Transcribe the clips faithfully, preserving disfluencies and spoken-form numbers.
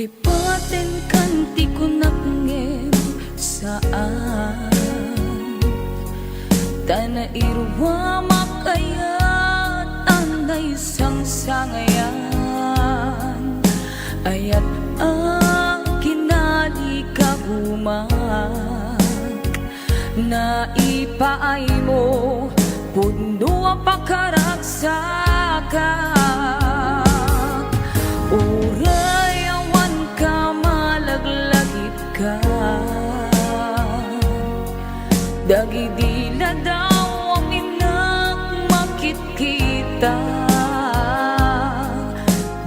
Lipatenkan ti kunak ngem saan. Ta nairuamak ayat a naisangsangayan, ayat a kinalikagumak. Naipaaymo, pudno a pakaragsakak. Uray awan ka malaglagipka. Dagidi ladaw a minak makitkita.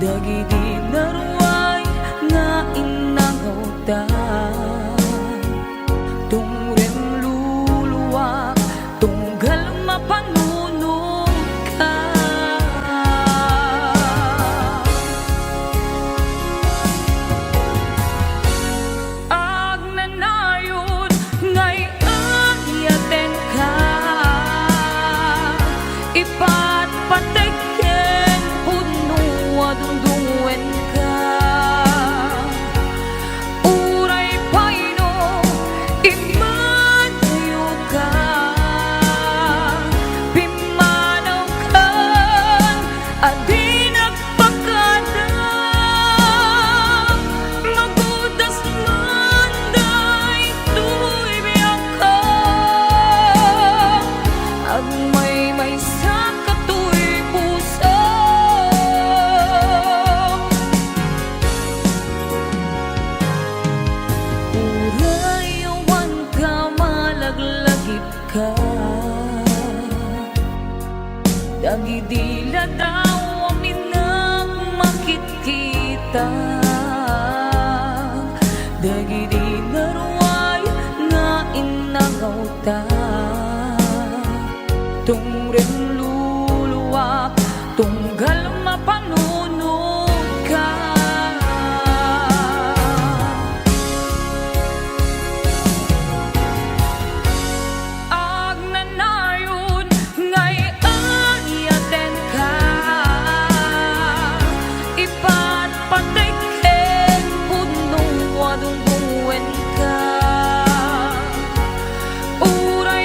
Dagidi naruay nga innangawta. Tungrem luluak, tunggal mapanunotka. Agnanayon nga iyatenka, ipatpatek ken pudno a dungdungenka. Uray pay no immanayoka, pimmanawkan a di nagpakada. Magudas man daytoy biagko, agmaymaysa katoy puso. Uray awan ka malaglagipka. Dagidi ladaw a minak makitkita. Dagidi naruay nga innangawta. Tungrem luluak, tunggal mapanunotka. Agnanayon nga iyatenka, ipatpatek ken pudno a dungdungenka. Uray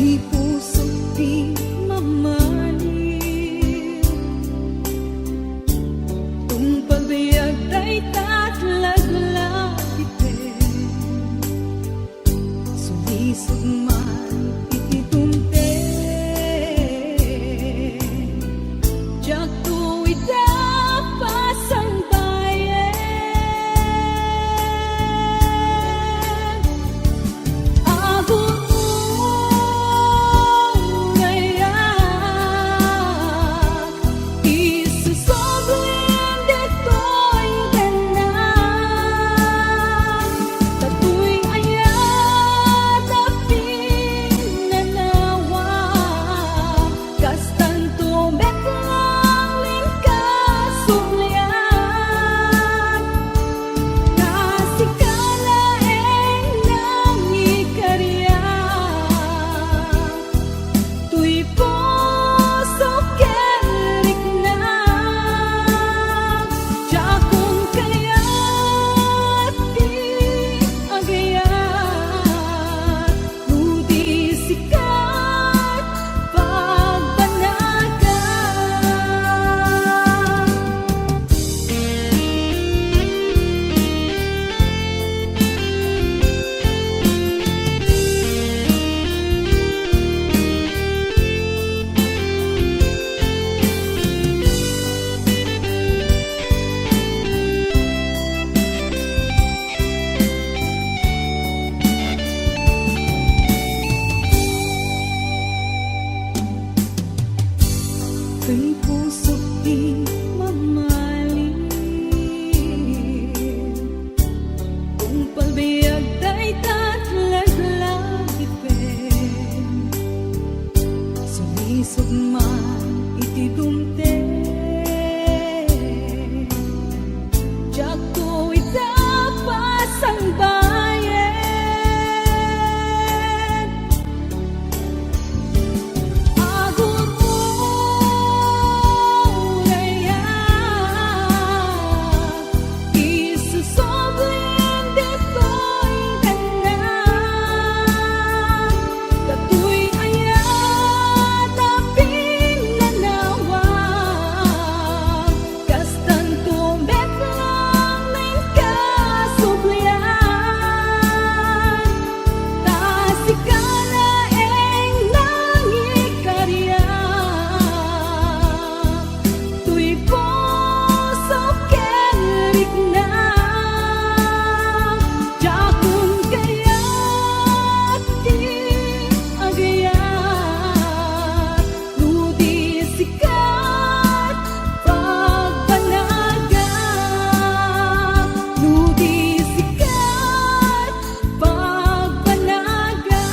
Ti pusok ti mamaliw. Tungpal biag dayta laglagipen. Sumisog man iti dumteng. Diakto ida pasangbayen. Agur-urayak, isusoblim ditoy danag, datoy ayat a pinanawa. Kastanto met laeng kasublean, ta sika laeng nangikariak, toy pusok ken riknak, diakon kayat ti agayat. No di sika, pagbanaga. Ken pusok ti mamaliw. Tungpal biag dayta laglagipen. Sumisog man iti dumteng. Diakto ida pasangbayen. Agur-urayak, isusoblim ditoy danag, datoy ayat a pinanawa. Kastanto met laeng kasublean, ta sika laeng nangikariak, toy pusok ken riknak, diakon kayat ti agayat. No di sika, pagbanaga. No di sika, pagbanaga.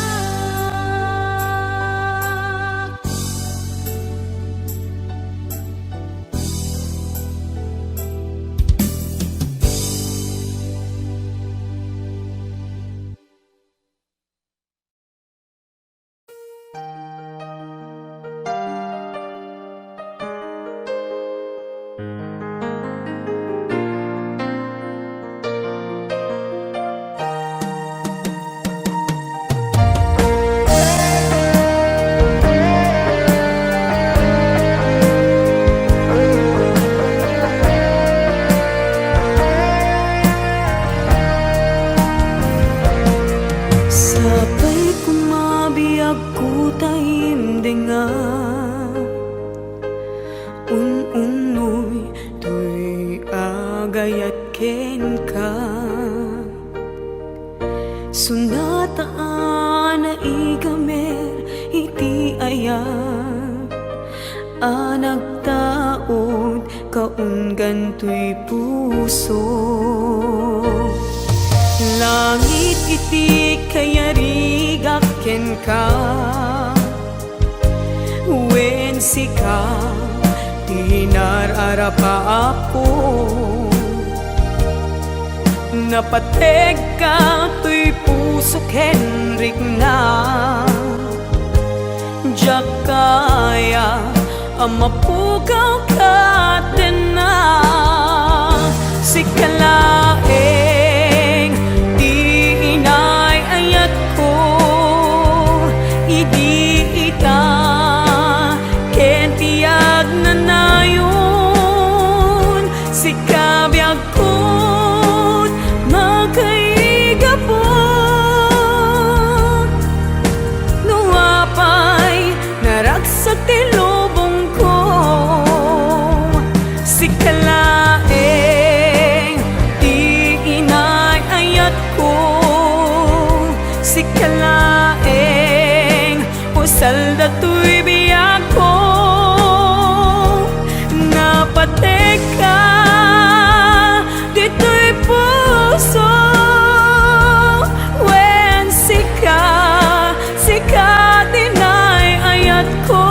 Sapay koma biagko ta imdenga, un-unnoy toy agayat kenka. Sunata a naigamer iti ayat a nagtaud kaunggan toy puso. Langit iti kayarigak kenka, wen sika ti nar-arapaapko. Napategka toy puso ken rikna. Diak kaya a mapukaw ket dena. Sika laeng ti inay-ayatko idi Usal datoy biagko, napatekka ditoy puso, wen sika, sika ti nay-ayatko.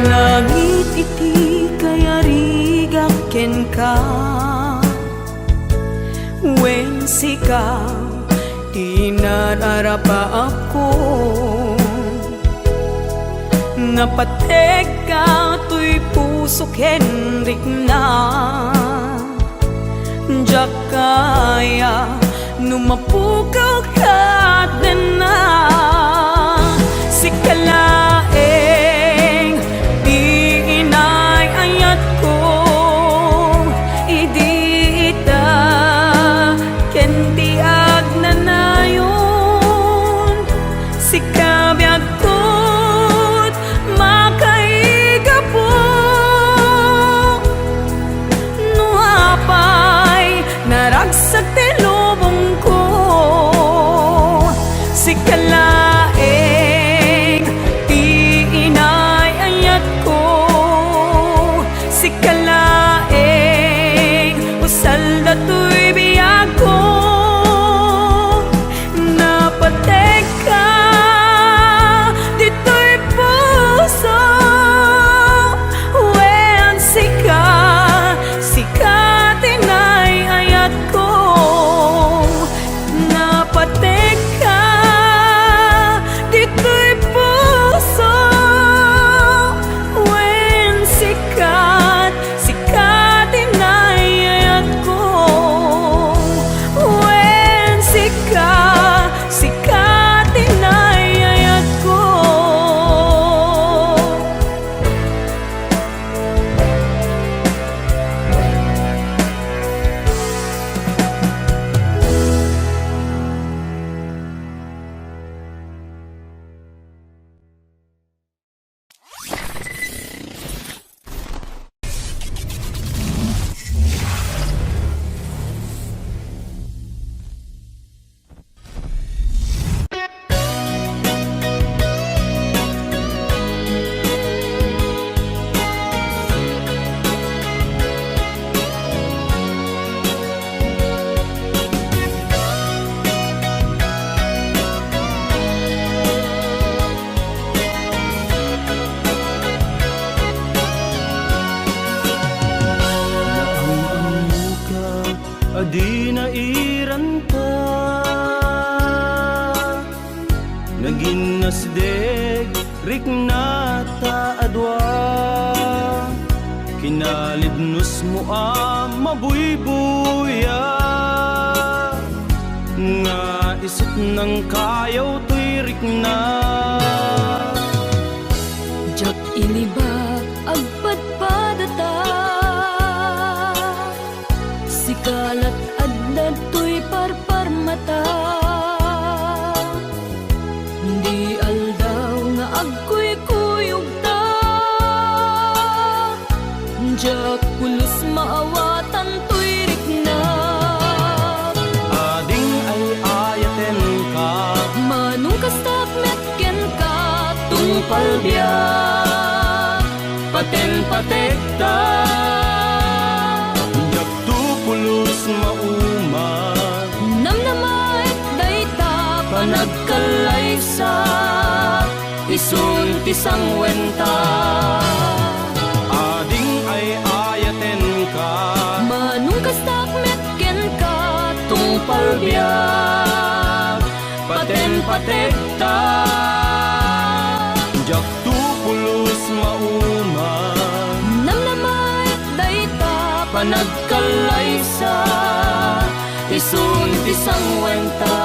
Langit iti kayarigak kenka, wen sika ti nararapaapko. Napatekka toy puso ken rikna. Diak kaya no mapukaw ket dena. Sika laeng ti inay-ayatko idi ita ken ti agnanayon. Sika biagko, makaigapu. No apay naragsak ti lubongko, sika laeng ti inay-ayatko. Sika laeng usal datoy biagko. Napatekka ditoy puso, wen sika, sika ti nay-ayatko. Napatekka ditoy puso, wen sika, sika ti nay-ayatko. Wen sika, sika ti nay-ayatko. Naam-ammoka a di nairanta. Naginnasdeg riknata a dua. Kinalibnosmo a mabuybuya. Nga isut' nangkayaw toy rikna. Diak iniba agpadpadata. Sika lat adda toy parparmata. Di aldaw nga agkuykuyogta. Diak pulos maawatan toy rikna. Ading ay-ayatenka. Manong kastak met kenka. Tungpal biag, paten-patekta. Diakto pulos mauma. Namnamaek dayta panagkallaysa. Isun ti sangwenta. Ading ay-ayatenka. Manong kastak met kenka. Tungpal biag, paten-patekta. Diakto pulos mauma. Namnamaek dayta panagkallaysa. Isun ti sangwenta.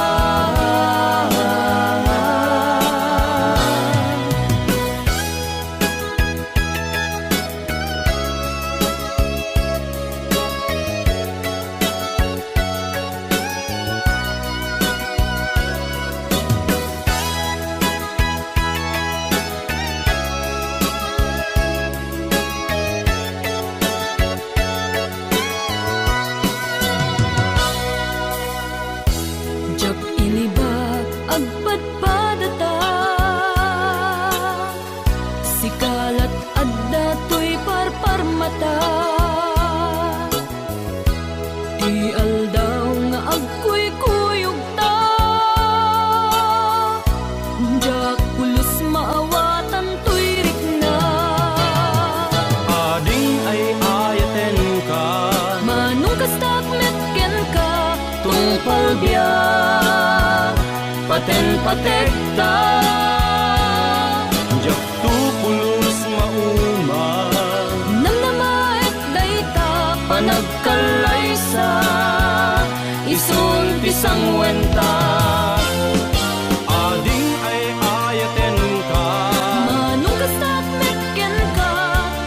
pategta. Diakto pulos mauma. Namnamaek dayta panagkallaysa, isun ti sangwenta. Ading ay-ayatenka. Manungkastak met kenka,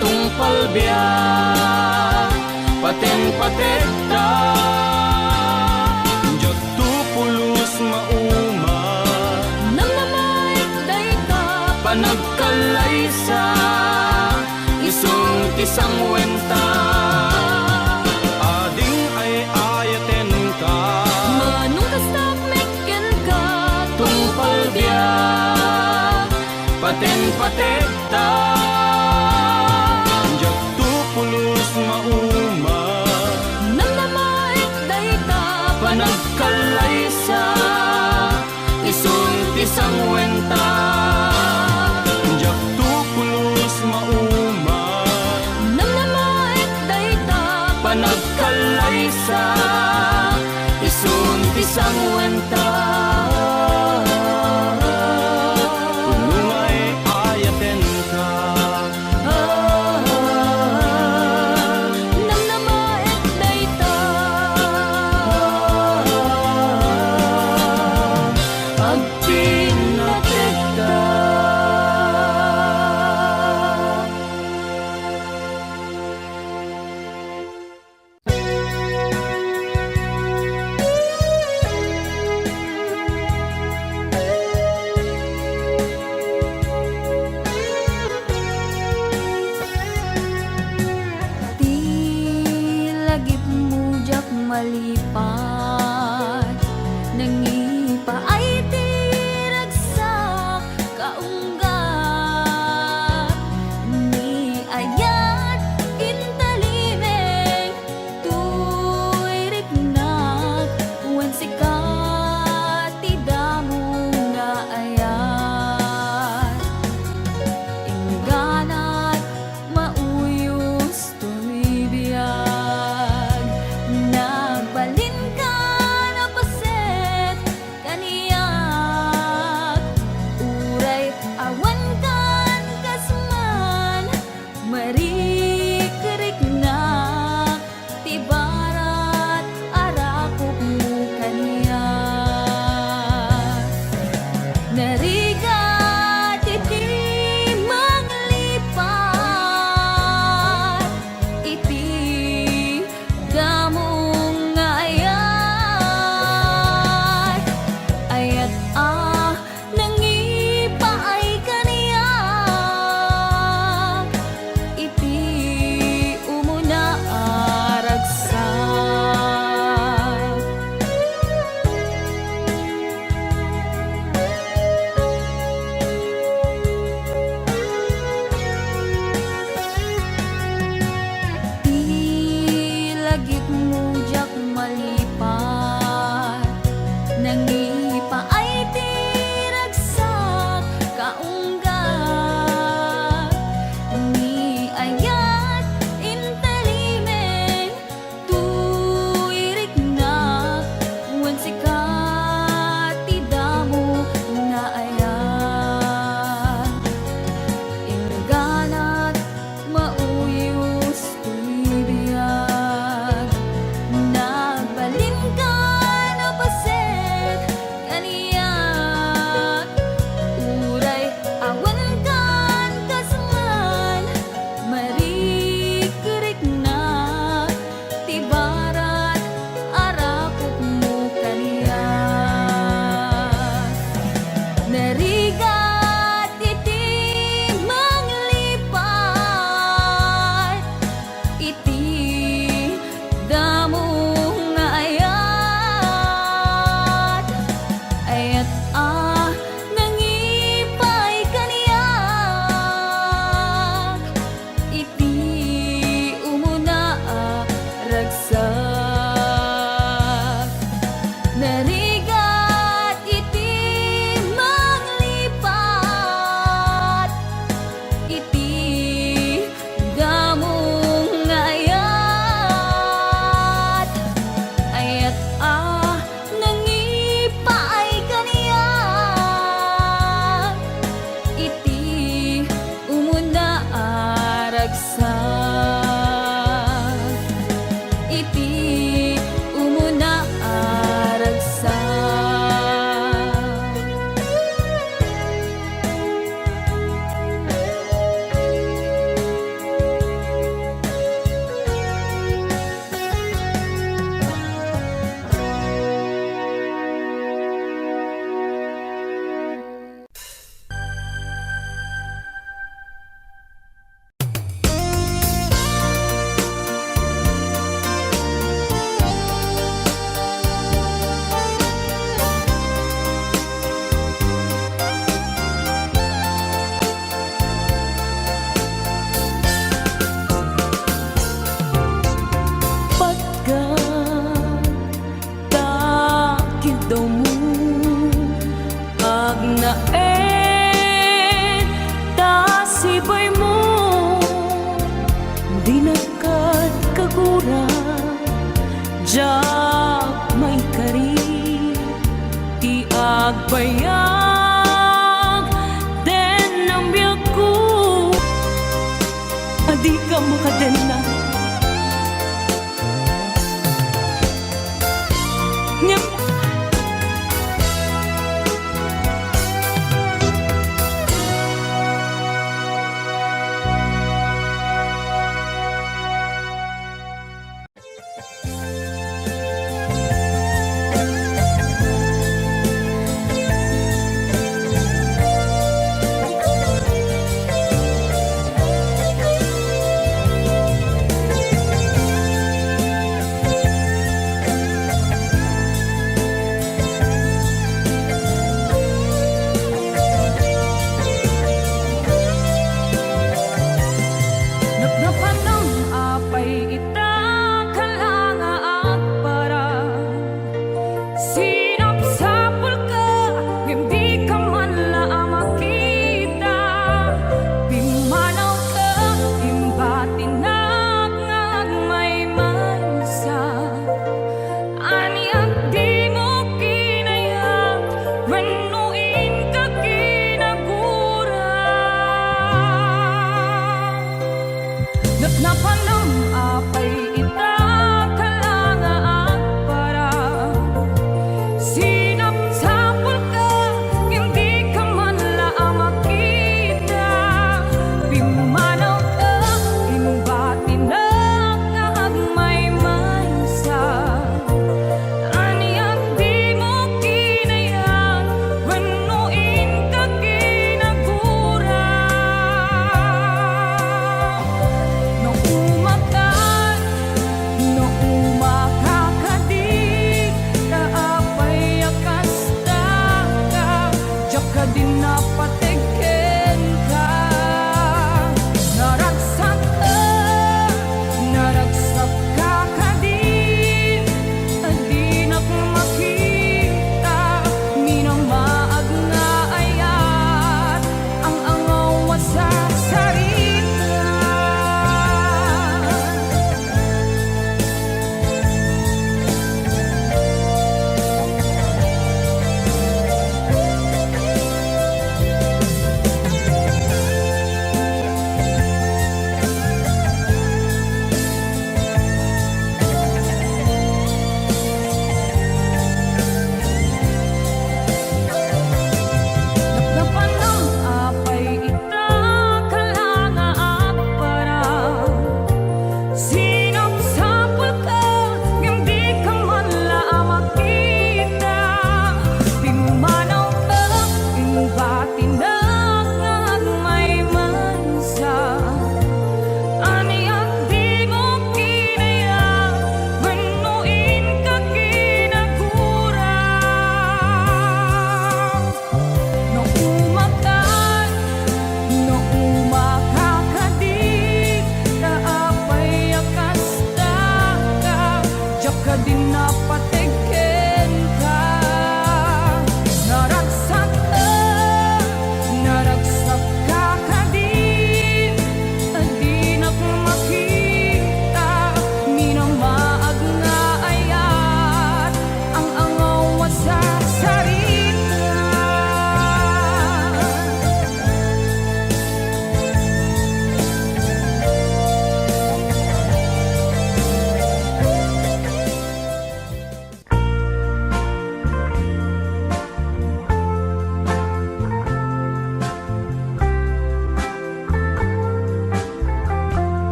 tungpal biag, paten pategta. Diakto pulos mauma. Namnamaek dayta panagkallaysa, isun ti sangwenta. Ading ay-ayatenka. Manungkastak met kenka, tungpal biag, paten pategta. Diakto pulos mauma. Namnamaek dayta panagkallaysa, isun ti sangwenta. Diakto pulos mauma. Namnamaek dayta panagkallaysa, isun ti sangwenta. Punong ay-ayatenka.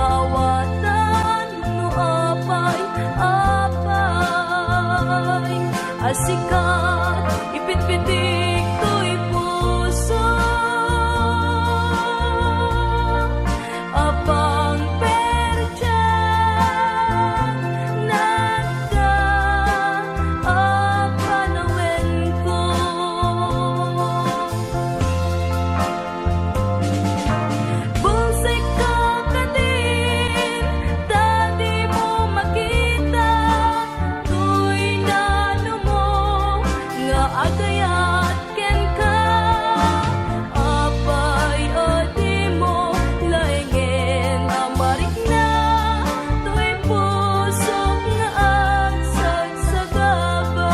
Awatan no apay, apay, a sika ipitpitik toy puso. Apang perdiak, nagka a panawenko. Bulsekka kadin, ta dimo makita, toy nanumo nga agayat kenka. Apay a dimo laengen a marikna, toy pusok nga agsagsagaba.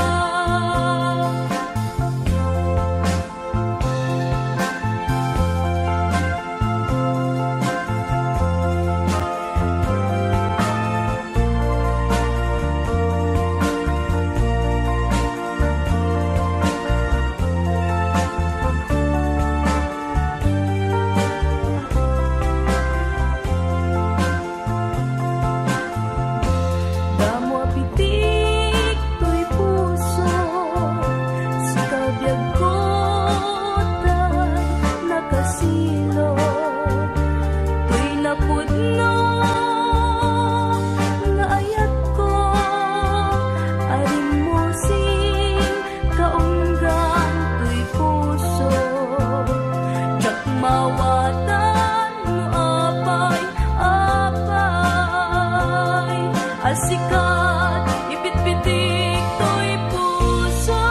Damo a pitik toy puso, sika biagko ta nakasilo. Toy napudno nga ayatko, a rimmusing kaunggan toy puso. Diak mawatan no apay, apay, a sika ipitpitik toy puso.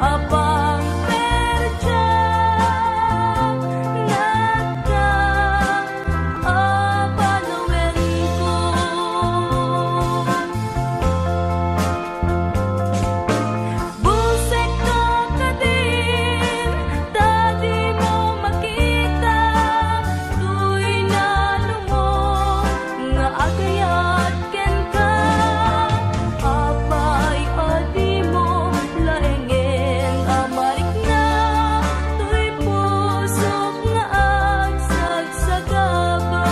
Apang perdiak, nagka a panawenko. Bulsekka kadin, ta dimo makita, toy nanumo nga agayat kenka. Apay a dimo laengen a marikna, toy pusok nga agsagsagaba.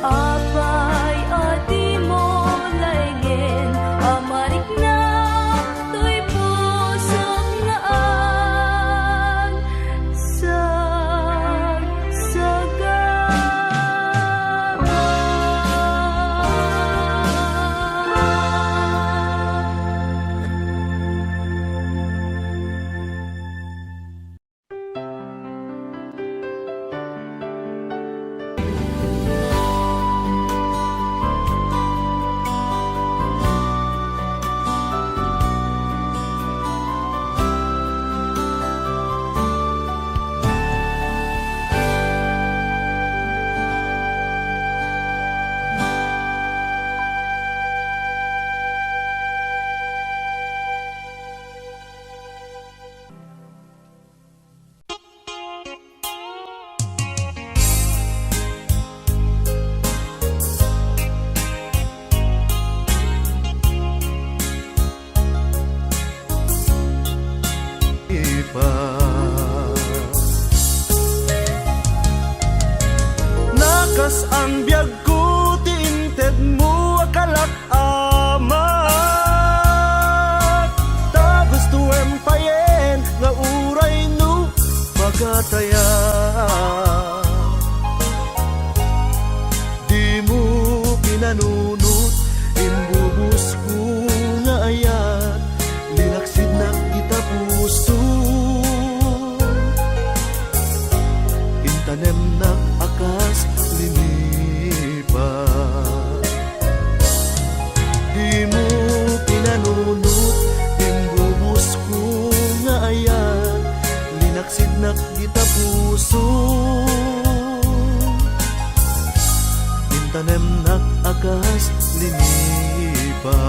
Apay a dimo laengen a marikna, toy pusok nga agsagsagaba. Ipa. Nakas-an biagko ti intedmo a kalak-, Ama, ta gustoem payen nga uray no pagatayak, dimo pinanunot, imbubusko nga ayat, linaksidnak ita puso, intanemnak a kas linipa. Dimo pinanunot, imbubusko nga ayat, linaksidnak ita puso, intanemnak a kas linipa.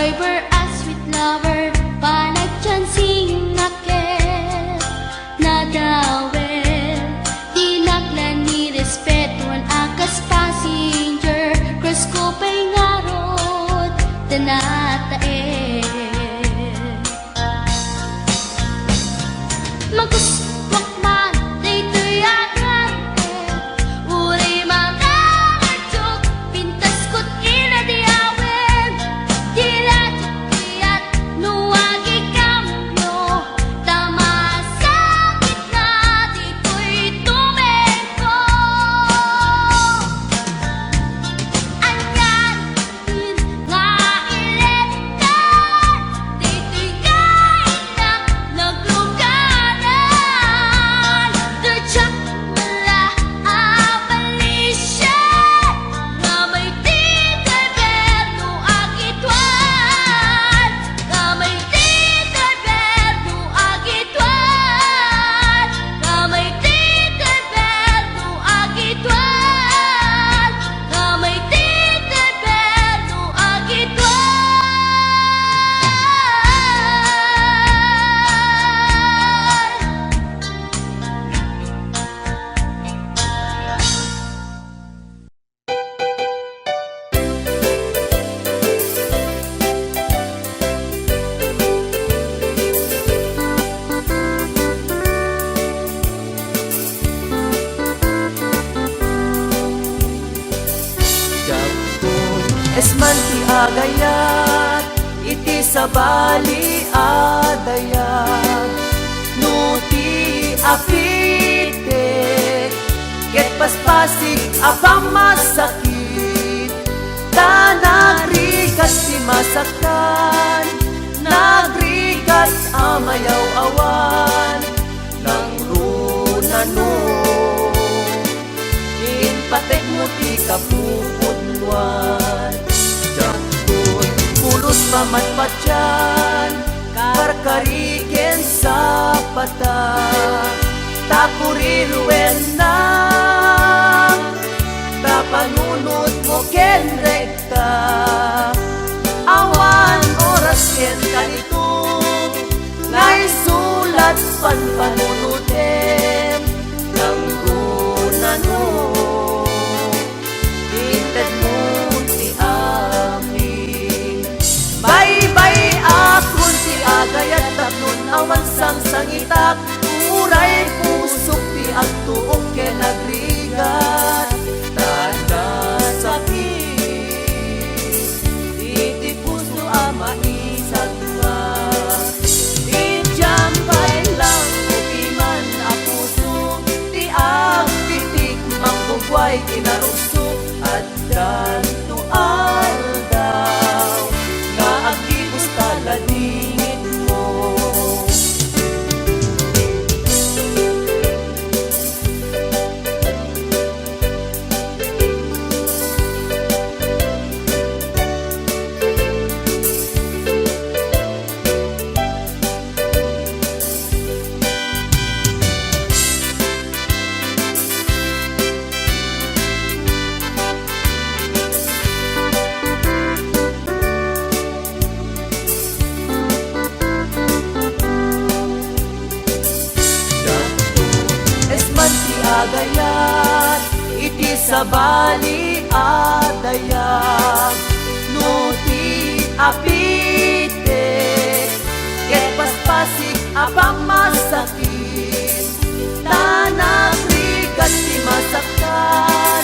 Driver a sweet lover, panagchancing a ket nadawel. Dinak la nirespetuan a kas passenger, crush ko pay ngarud ta natael. Magustuak man daytoy a driver, uray mangaradyo, pintaskot ina di awem. Di la diak no agikambio, ta masakit na ditoy tumengko. Anian nga iletan, ditoy nga innak naglugaran. Diak met la a malisien, nga may ti driver no agituan, nga may ti driver no agituan, nga may ti driver no agituan, nga may ti driver no agituan. Diakon, esman ti agayat iti sabali a dayag. No ti apitek ket paspasig a pammasakit, ta nagrigat ti masaktan, nagrigat a mayaw-awan, nangruna no impateg mo ti kapupudnoan. Diakon, pulos pamatpatian, karkari ken sapata, ta kuriruenna, ta panunot mo ken rekta, awan oras ken kanitung, nga isu lat panpanunotem, nangruna no intedmon ti amin. Baybay-akon ti agayat tapnon awan sangsangitak, uray pusok ti agtuok ken agrigat, ta nasakit iti puso a maisagwa. Idiam pay lang ukiman a puso ti agtitik, manggugway kinarukso. Addanto aldaw nga aggibusta ladingitmo. Esman ti agayat iti sabali a dayag, no ti apitek ket paspasig a pammasakit, ta nagrigat ti masaktan,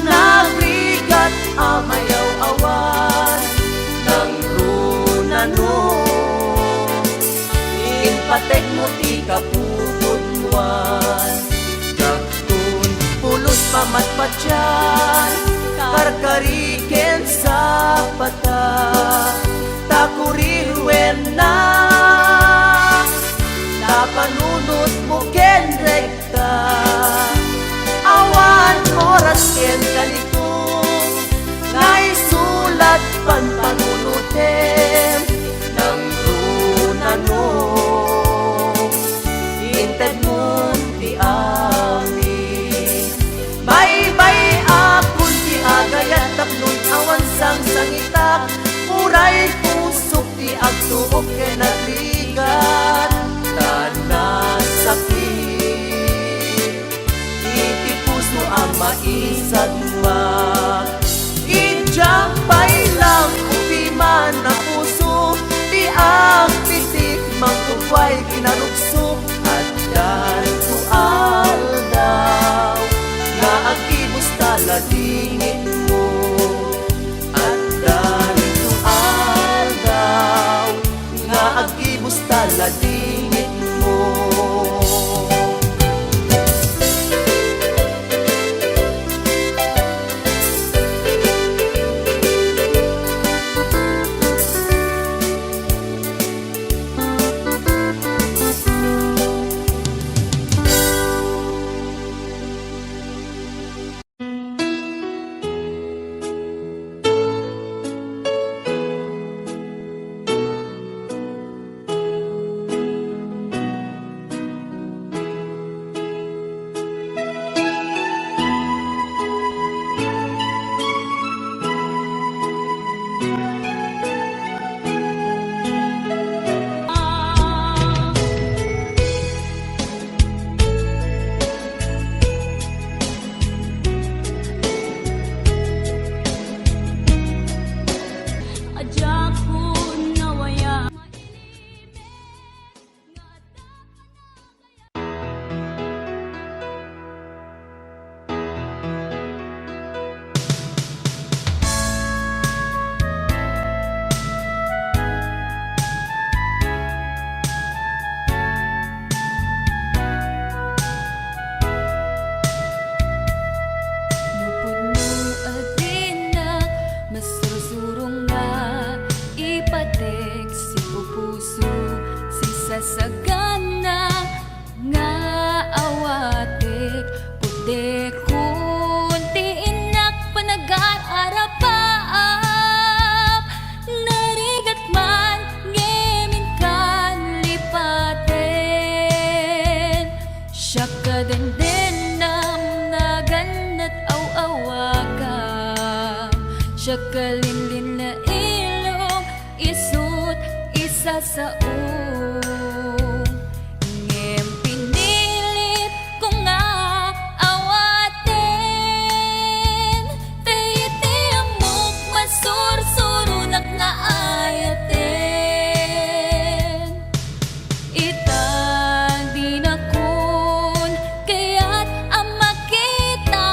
nagrigat a mayaw-awan, nangruna no impateg mo ti kapupudnoan. Diakon, pulos pamatpatian, karkari ken sapata, ta kuriruenna, ta panunot mo ken rekta, awan oras ken kanitung, nga isu lat panpanunotem, nangruna no intedmon ti amin. Baybay-akon ti agayat tapnon awan sangsangitak, uray puso Ti agtuok ken narigat, ta nasakit iti puso a maisagma. Idiak pay lang upiman a puso, ti agpitik mangtugway kinarukso, adda dito aldaw nga agibus ta ladingitmo. Adda dito aldaw nga agibus ta ladingitmo. Nupudno a dinak masursuro nga ipatek si pupuso, sisasagana nga awatek, pudekon ti innak panagar-arapaap, narigat man ngem inkan lipaten. Siak a dendennam, naganat aw-awagam, siak a linlinna ilong, isut' isasaom. Ngem pinilit ko nga awaten, ta iti ammok masursuronak nga ayaten. Ita dinakon kayat a makita,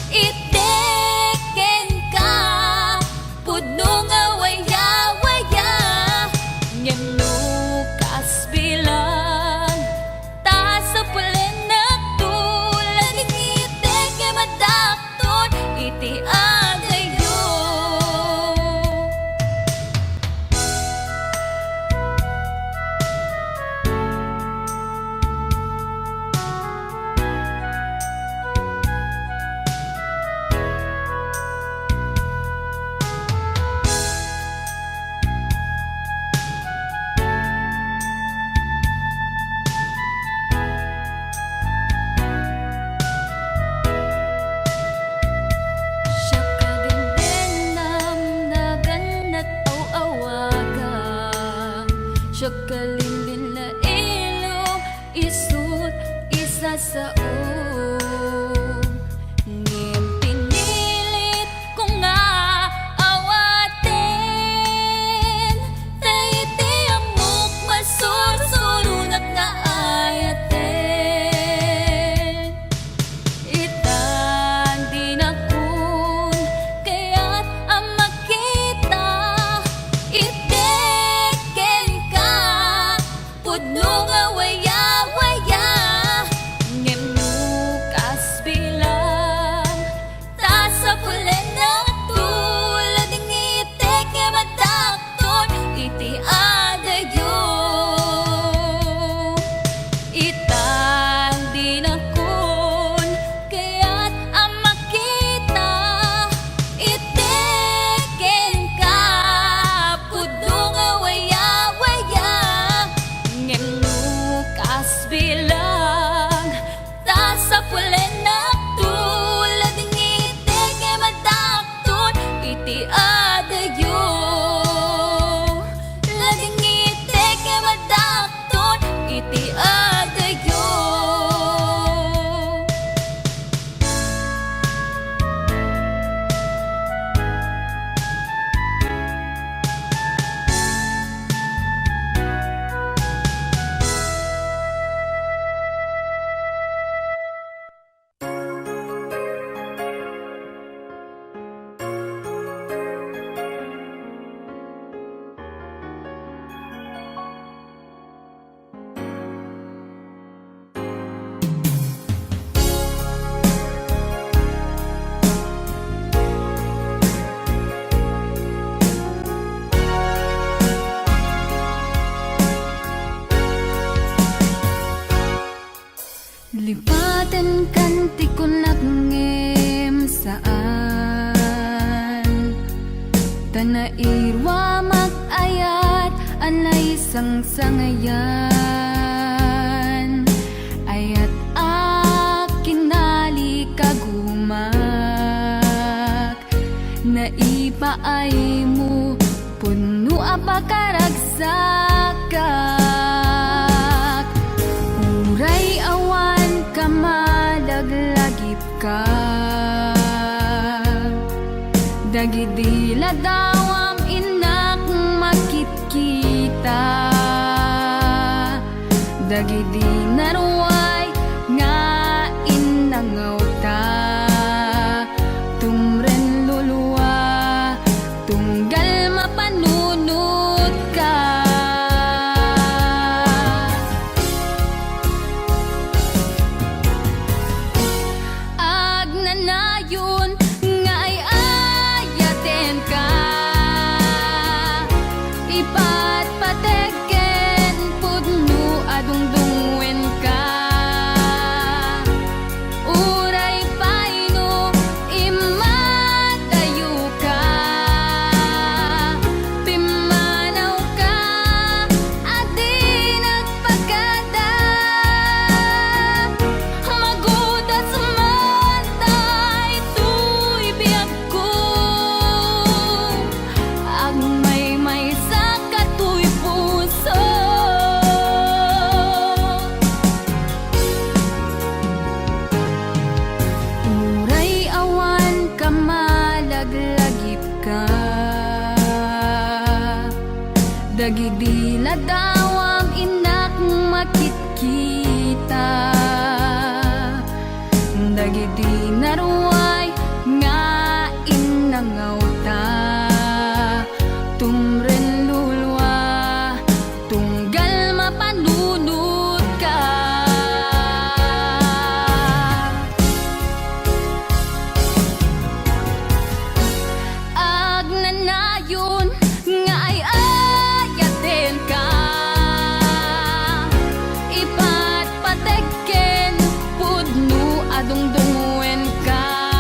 iti kenka pudno nga wayawaya, ngem no kasbilang, ta sapulennakto, ladingit ket madak- ton iti adayo. Siak a dendennam, naganat aw-awagam, siak a linlinna ilong, isut' isasaom. Ngem pinilit ko nga awaten, ta iti ammok masursuronak nga ayaten. Ita dinakon kayat a makita, iti kenka pudno nga wayawaya, ngem no kasbilang, ta sapulennakto, ladingit ket madakton iti adayo. Ita dinakon kayat a makita, iti kenka pudno nga wayawaya, ngem no kasbilang, ta sapulennakto, ladingit ket madakton iti adayo. Nairuamak ayat a naisangsangayan, ayat a kinalikagumak, naipaaymo pudno a pakaragsakak, uray awan ka malaglagip ka. Dagidi ladawam innak makitkita, dagidi naruay nga innangawta, tumren lulua, tunggal mapanunotka. Agnanayon nga ay-ayatenka, ipatpateg ken pudno a dungdungngoenka. Uray pay no immadayoka, pimmanawka a di nagpakada. Magudas man daytoy biagko, agmaymaysa katoy puso. Uray awan ka malaglagipka, dagidi ladawam innak makitkita, dagidi naruay nga innangawta, tumren lulua, tunggal mapanunotka. Agnanayon nga ay-ayatenka, ipatpateg ken pudno a dungdungngoenka.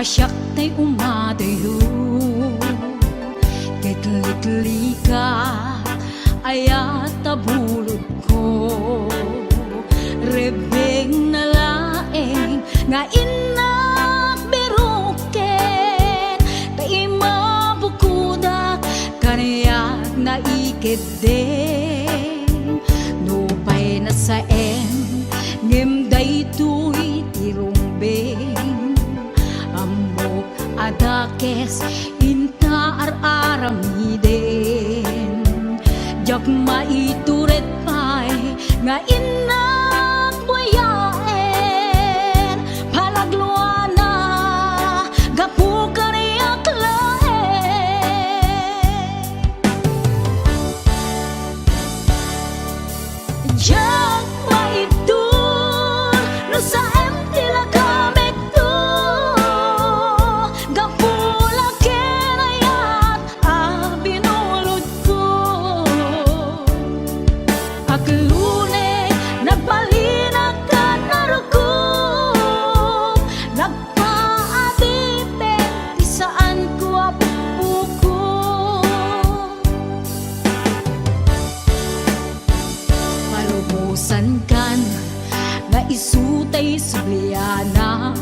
Siak tay umadayo, ket liklikak, ayat a bulodko. Rebbengna laeng nga innak biroken, ta imabukodak kaniak naikeddeng. Nupay nasaem, ngem daytoy ti rumbeng. Ammok a dakes inta ar-aramiden. Diak maitured pay nga innak buyaen. Panagluana gapu kaniak laeng. Diak maibtur no saem ti lagamekto, gapu la ken ayat a binulodko. Aglune, nagbalinak ken narukom, nagpaadipen ti saanko a bukbukor. Palubosankan nga isu tay sublianam,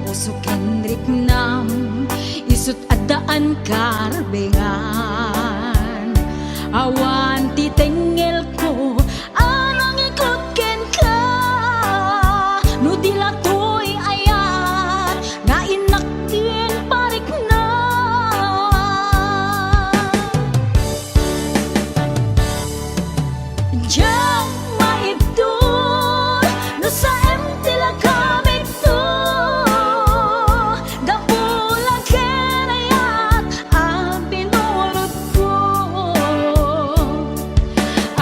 puso ken riknam, isut' addaan karbengan. Awan ti tengngelko a nangikut kenka, no di la toy ayat nga innak ti parikna. Diak maibtur no saem ti lagamekto, gapu la ken ayat a binulodko.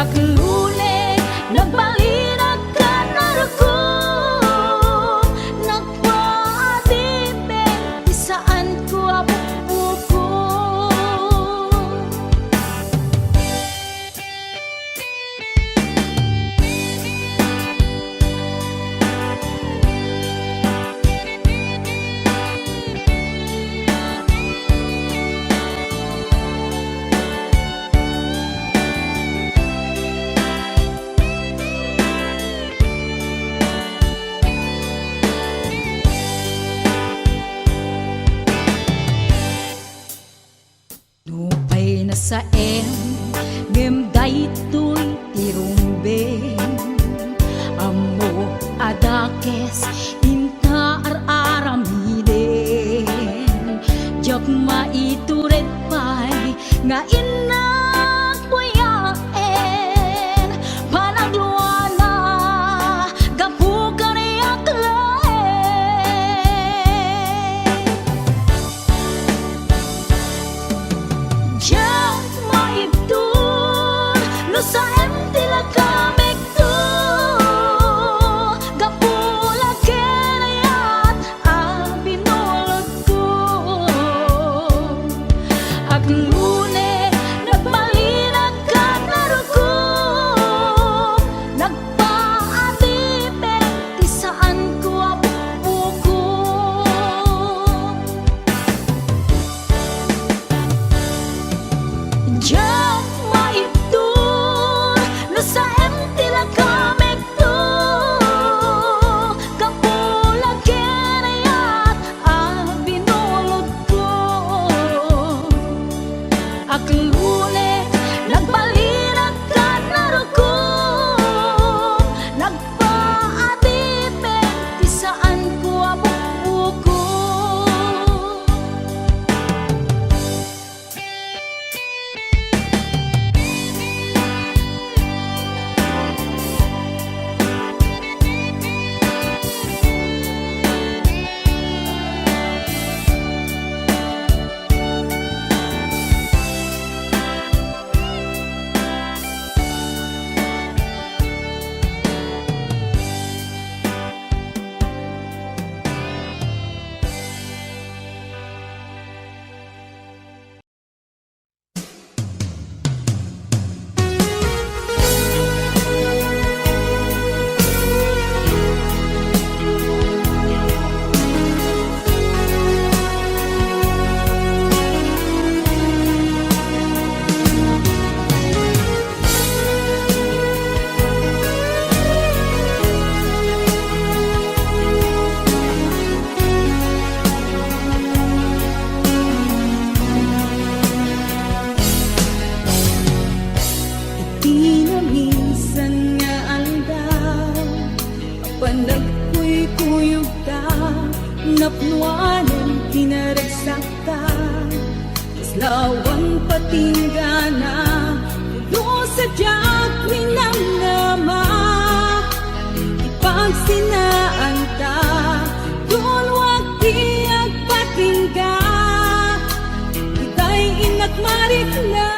Aglune, nagbalinak ken narukom, nagpaadipen ti saanko a bukbukor. Nupay nasaem, ngem daytoy ti rumbeng. Ammok a dakes inta ar-aramiden. Diak maitured pay nga innak buyaen. Panagluana gapu kaniak laeng. Diak maibtur no saem ti lagamekto, gapu la ken ayat a binulodko. Aglune, nagbalinak ken narukom, nagpaadipen ti saanko a bukbukor. Diak maibtur Napnuanen ti naragsakta, kaslawan patinggana, pulos a diak ninamnama. Ipagsinaanta, tulwak ti agpatingga. Itay innak marikna,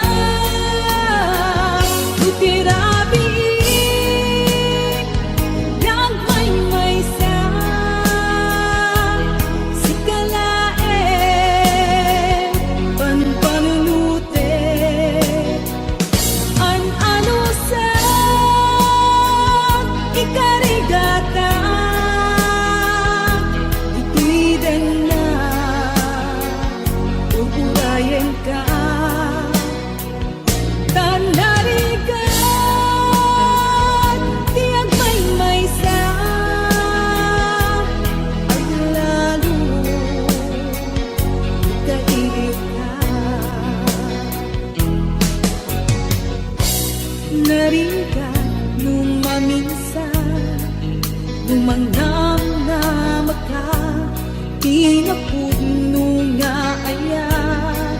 no ti rabii, nagmaymaysa, sika laeng, panpanunutek. An-anusak, ikarigata, ditoy denna, urayenka. Ta narigat ti agmaymaysa, aglalo, ikairika. Narigat no maminsan, no mangnamnamaka, ti napudno nga ayat,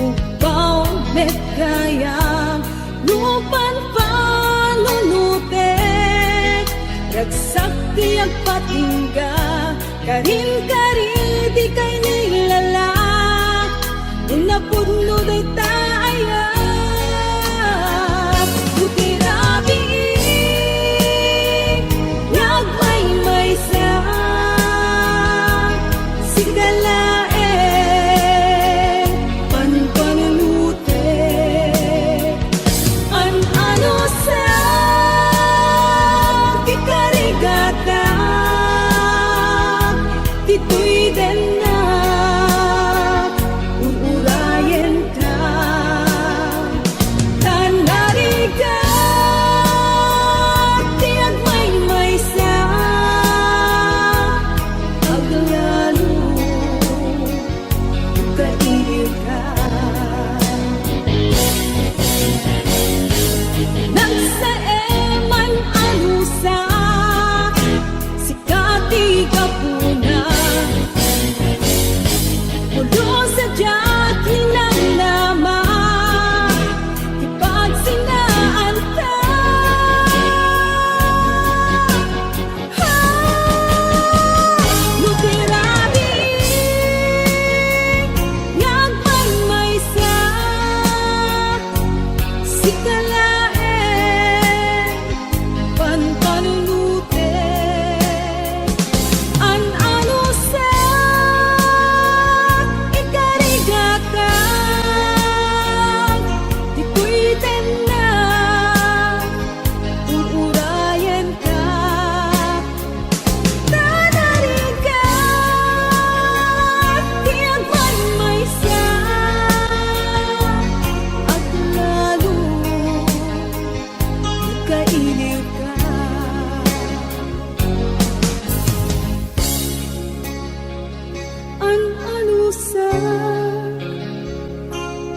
ugpaw met gayam, no panpanunutek, ragsak ti agpatingga, karin-kari ti kainilala, no napudno dayta ayat, no ti rabii, nagmaymaysa, sika laeng, panpanunutek. An-anusak, ikarigata, ditoy denna, ur-urayenka. Ta narigat ti agmaymaysa, aglalo, ikairika. Nagsaem, an-anusak, sika ti gapuna. Pulos a diak ninamnama, ti pagsinaanta. Ah, no ti rabii, nga agmaymaysa, sika laeng, panpanunutek. An-anusak, ikarigata, ditoy denna, ur-urayenka. Ta narigat ti agmaymaysa, aglalo, ikairika. An-anusak,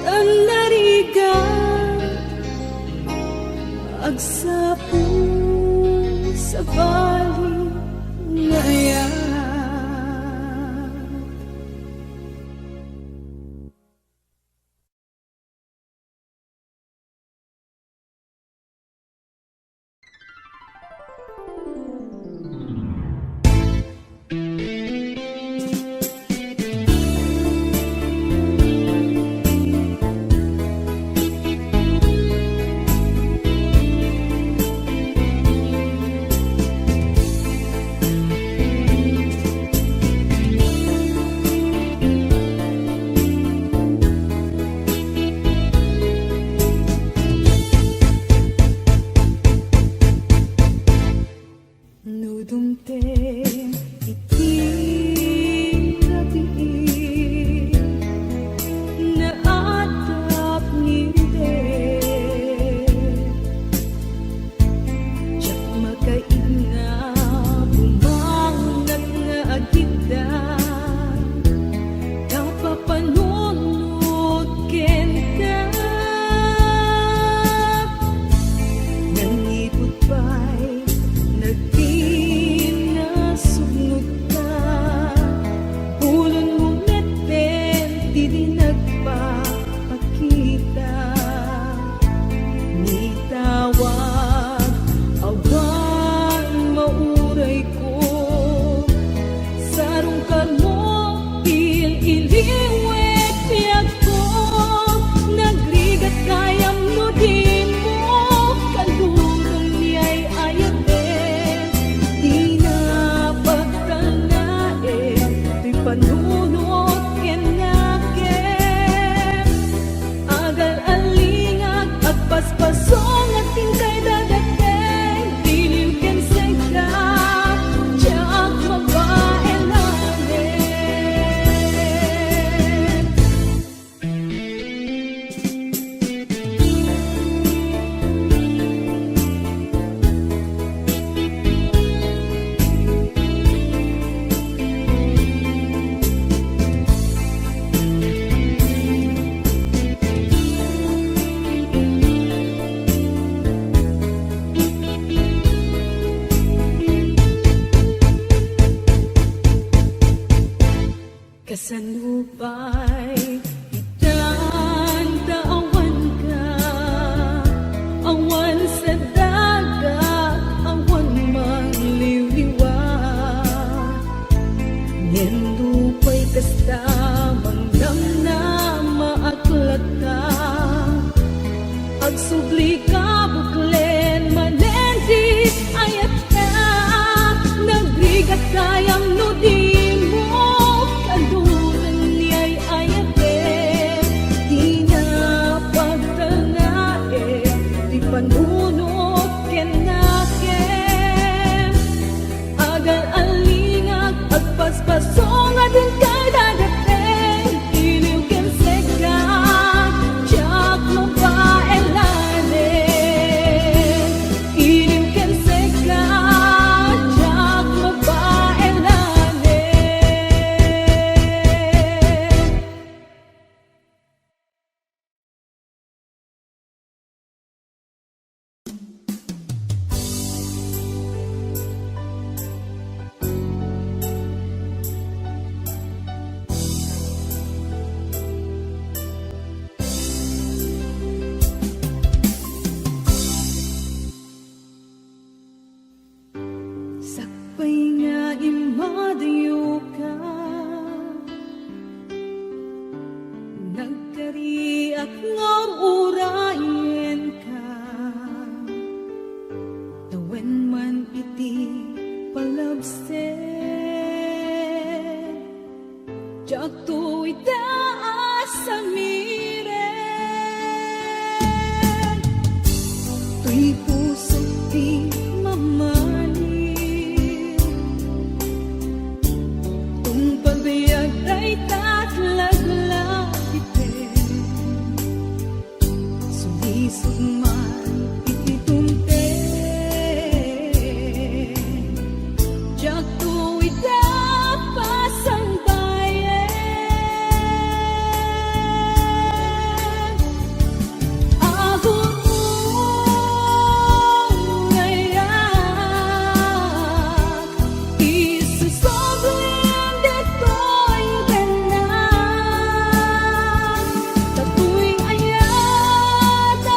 ta narigat, agsapul, sabali nga ayat. Ngem urayenka, tawen man iti palabsek. Diakto ita a samiren. Toy pusok ti mamali. Tungpal biag dayta a laglagipem. Sulisog man iti tumteng, diakto ita pasangbayen. Agungayak Isusoblim ditoy danan, datoy ayat a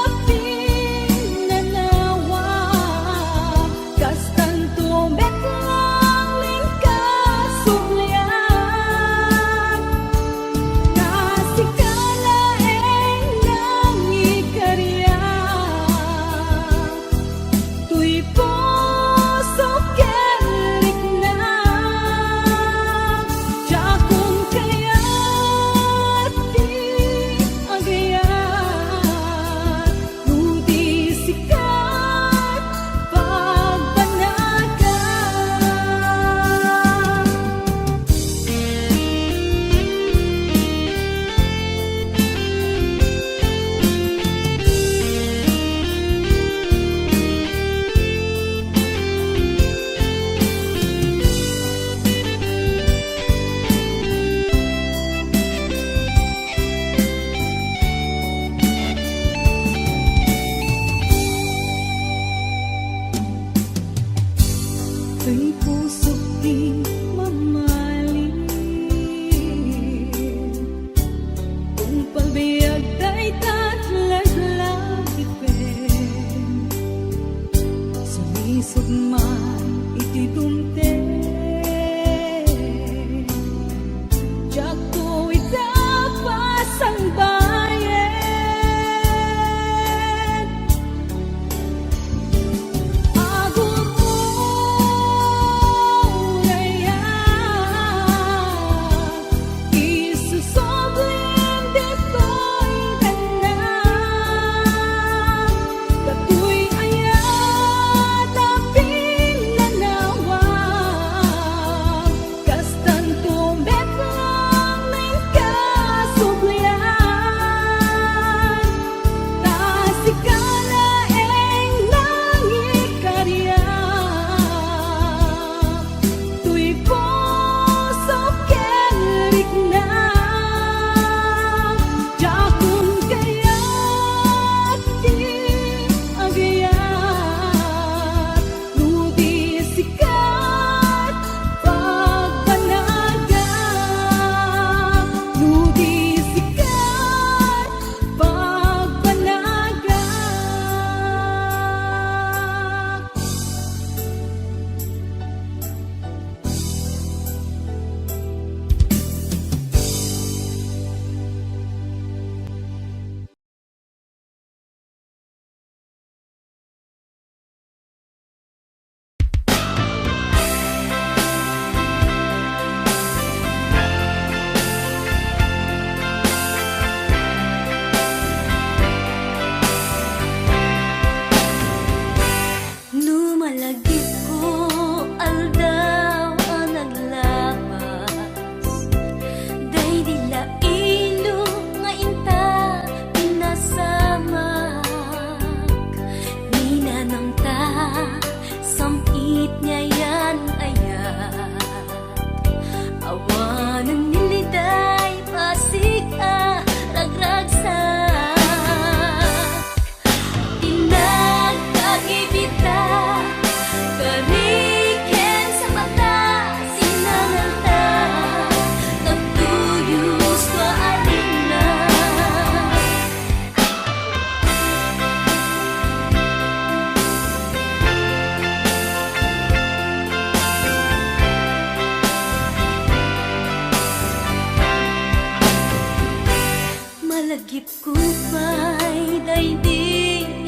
Pay daydi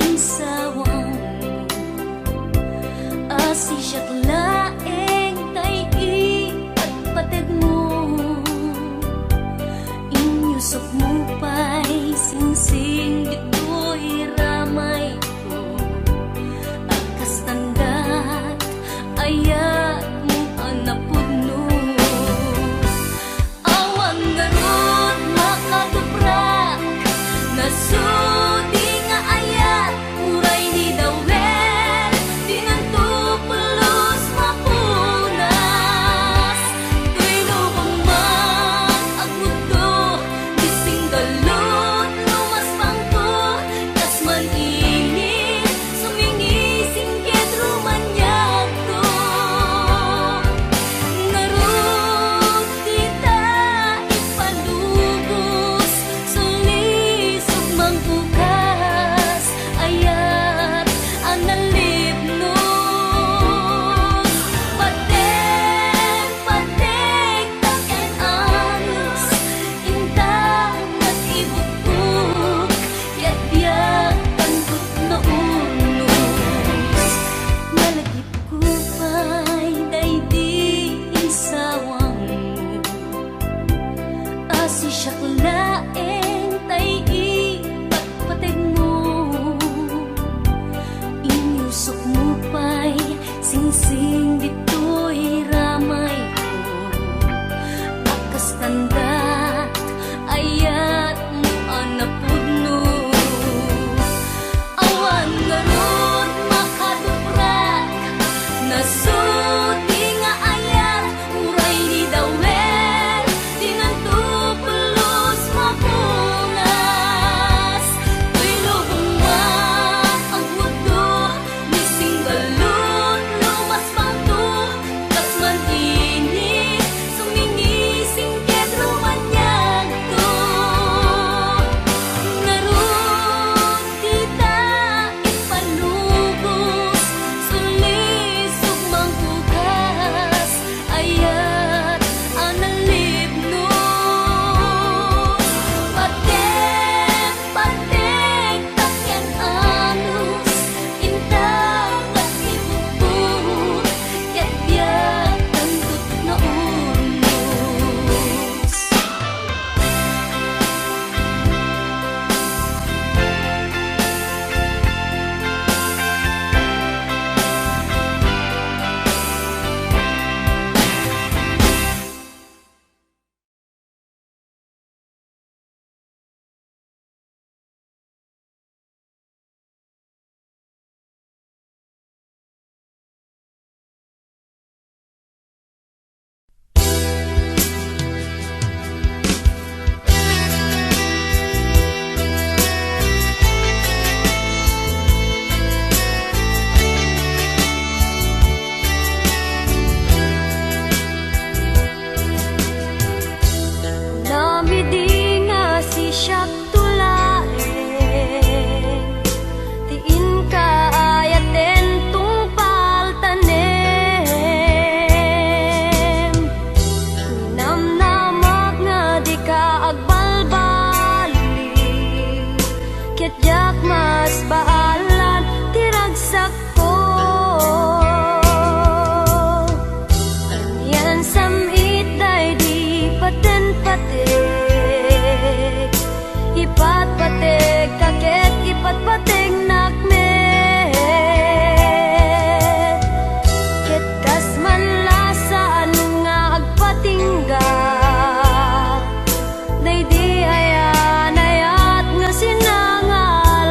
insawam, a siak laeng tay ipatpateg mo. Inyusokmo pay singsing ditoy ramayko, a kas tandat, ayatmo a napudno. Awan ngarud makatuprak, nasudi nga ayat, uray ni Dawel, dinanto pulos mapunas. Toy lubong man agmuddo, ni singgalut lumaspangko, kas man ini, sumingisingkit rumaniagto. Ngarud dita ipalubos, sulisog mangbukas, ayat a nalipnos. Pateg, pateg, tak ken anus, inta nag-ibukbuk, ket diak tantot naurnos. Nalagipko pay daydi insawam, a siak laeng tay ipatpateg mo. Inyusokmo pay singsing ditoy ramayko, a kas tandat, ayatmo a napudno. Awan ngarud makatuprak, nasudi nga ayat, uray ni Dawel, dinanto pulos mapunas. Toy lubong man agmuddo, ni singgalut lumaspangto, kas man ini, sumingisingkit rumaniagto. Ngarud dita ipalubos, sulisog mangbukas, ayat a nalipnos. Pateg, pateg, tak ken anus, inta nag-ibukbuk, ket diak tantot naurnos. Namidi nga sisiak tulaeng ti inka ayaten tungpal tanem. Namnamak nga dika agbalbaliw, ket diak masbaalan ti ragsak ko. Anian sam-it daydi patengpateg, ipatpategka ket ipatpategnak met. Ket kas man la saan nga agpatingga, daydi ayan-ayat nga sinangan.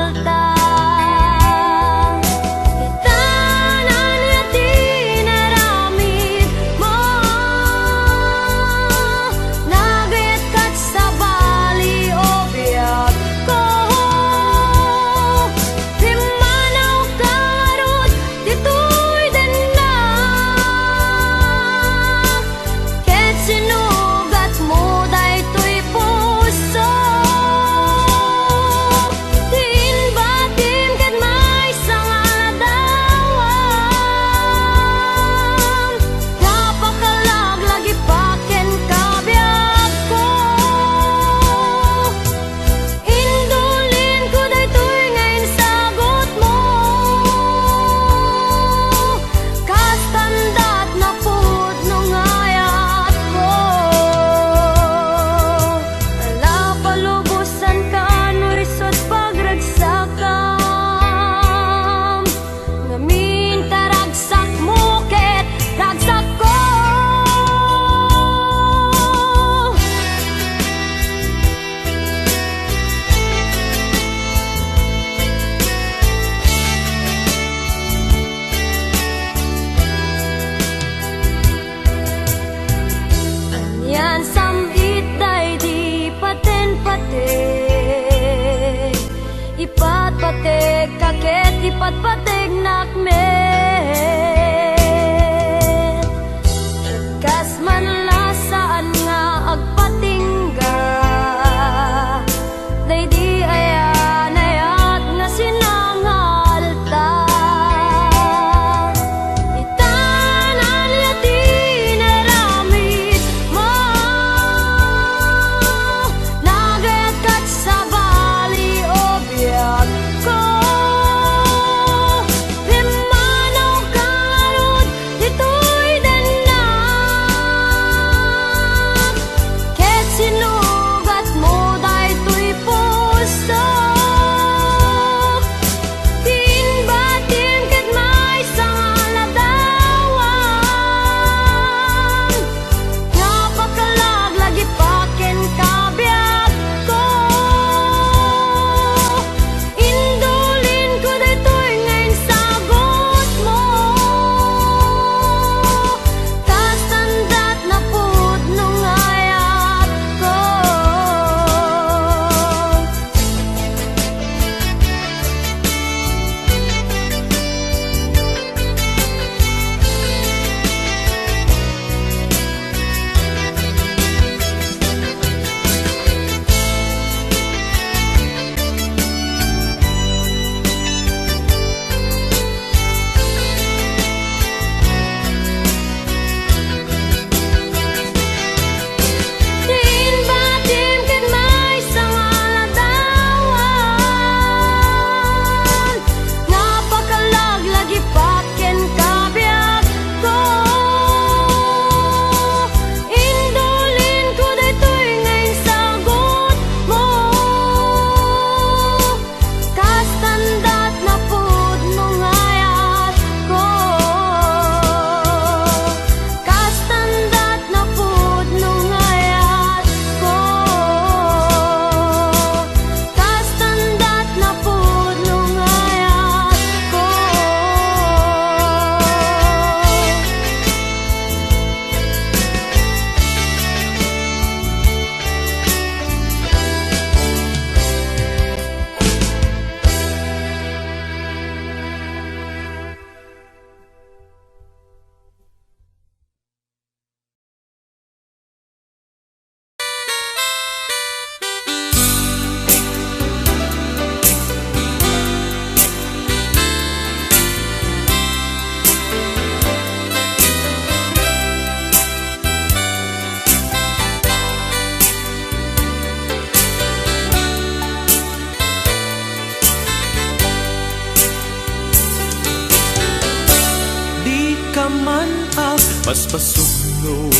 Basbasugno,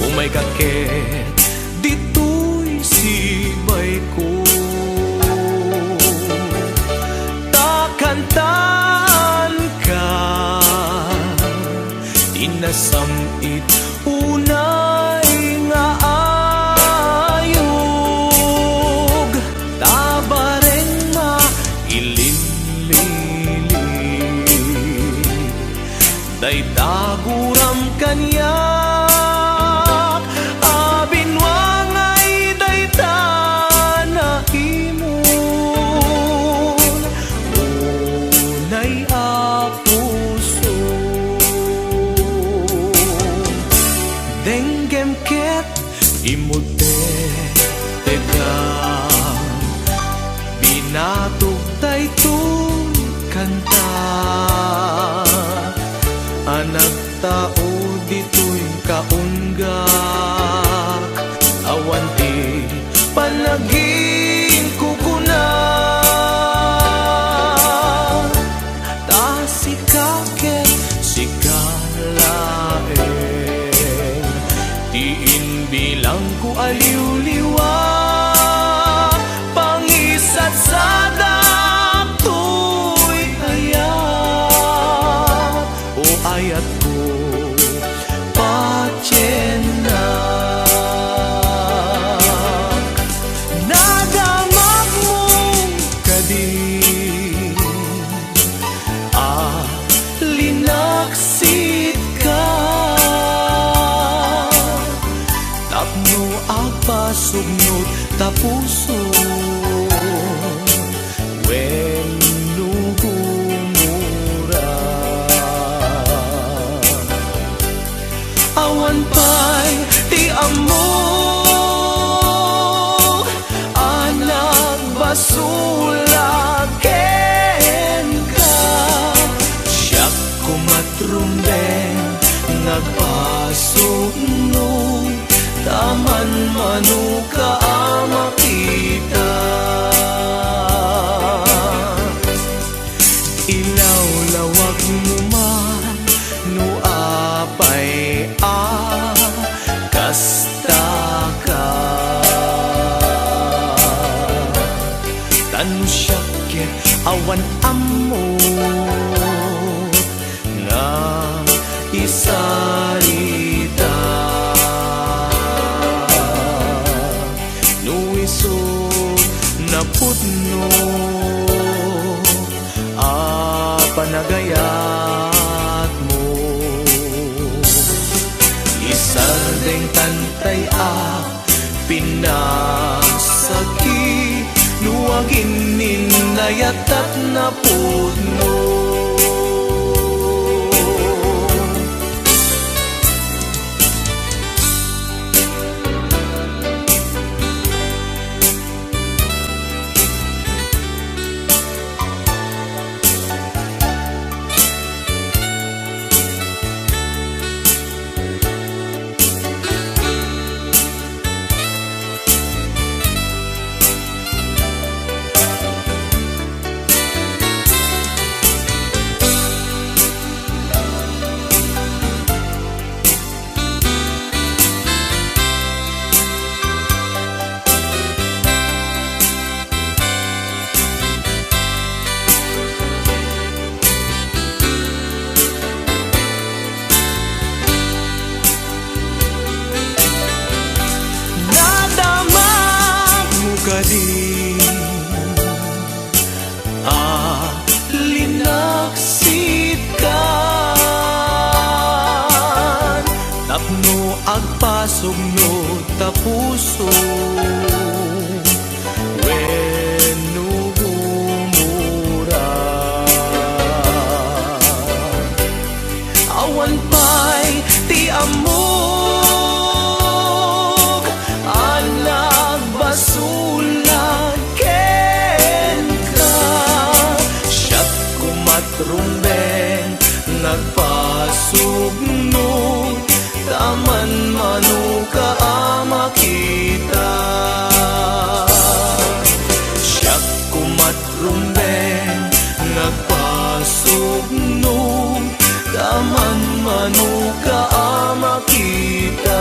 umayka ket ditoy sibayko. Ta kantaanka ti nasam-it unay nga ayog, ta bareng maililili dayta guram kaniak a binuangay dayta naimon unay a puso. Denggem ket immutek dayta binatog daytoy kanta a nagtaud ditoy kaunggak. Awan ti panagin kukuna. Ta sika ket sika laeng ti imbilangko a liwliwa. Pangisatsadak toy ayat, o ayatko, patiennak. Nadamagmo kadi a linaksitka tapno agpasugno ta puso wenno gumura. Awan pay ti ammok a nagbasol kenka. Siak koma, Rumbeng, nga agpasugno ta manmanoka a makita. Ilawlawagmo man no apay a kastaka. Ta no siak ket awan ammo nga isarita. No isu napudno a panagayatmo, isardengtantay a pinasaki no aginninnayatak napudno. Nadamagmo kadi a linaksitkan tapno agpasugno ta puso wenno gumura. Awan pay ti ammok a nagbasolan kenka. Siak koma, Rumbeng, nga agpasugno ta manmanoka a makita. Siak koma, Rumbeng, nga agpasugno ta manmanoka Ano ka a makita?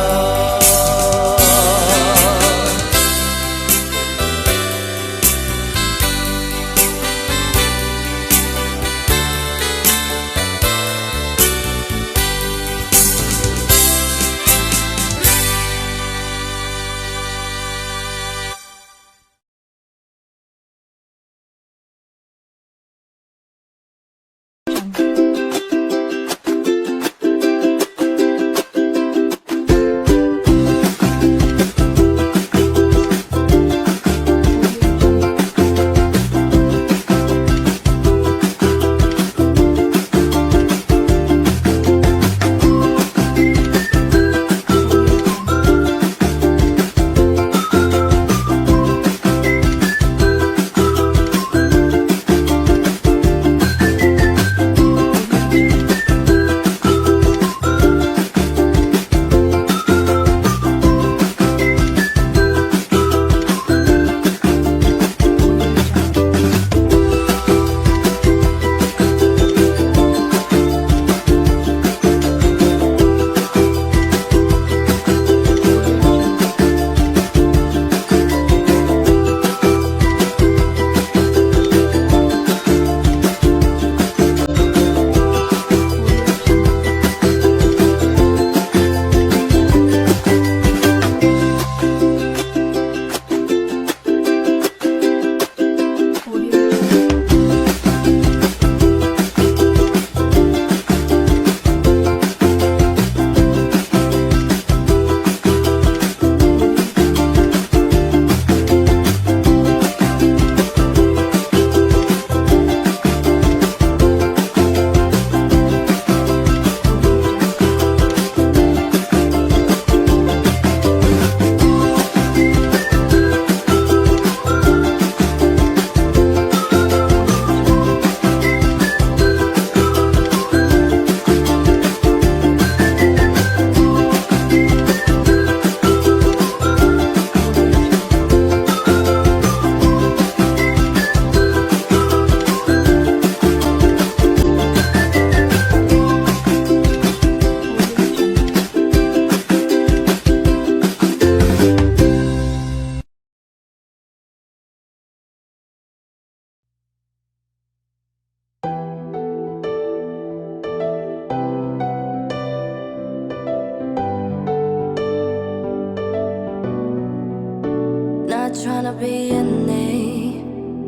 Not tryna be in it,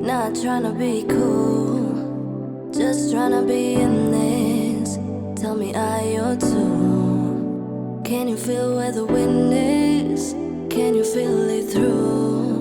not tryna be cool. Just tryna be in this. Tell me, are you too? Can you feel where the wind is? Can you feel it through?